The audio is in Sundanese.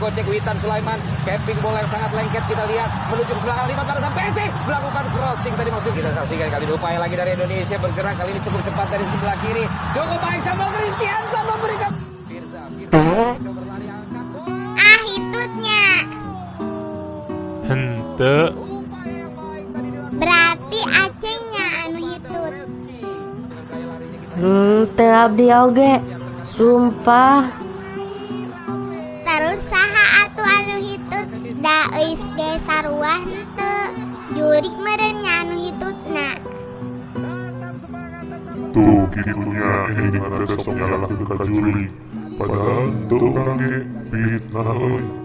Dikocek Witan Sulaiman. Capping bola yang sangat lengket kita lihat menuju ke sebelah kanan lima sampai Messi melakukan crossing tadi, maksud kita saksikan kali ini upaya lagi dari Indonesia bergerak kali ini cukup cepat dari sebelah kiri. Cukup baik Samuel Christianson memberikan Firza, Firza coba berlari, angkat bola. Ah, hitutnya. Henteu. Upaya yang baik tadi dilakukan Berarti Acengnya anu hitut. Reski. Dengan gaya larinya kita Teu, abdi oge. Sumpah. Terus saha atuh anu hitut? Da Eis ge sarua henteu. Jurik meureun nya anu hitutna. Tetap semangat, tetap Tuh, kitu nya, ending teh sok nyalahkeun ka jurig. Padahal teu, urang ge fitnah euy.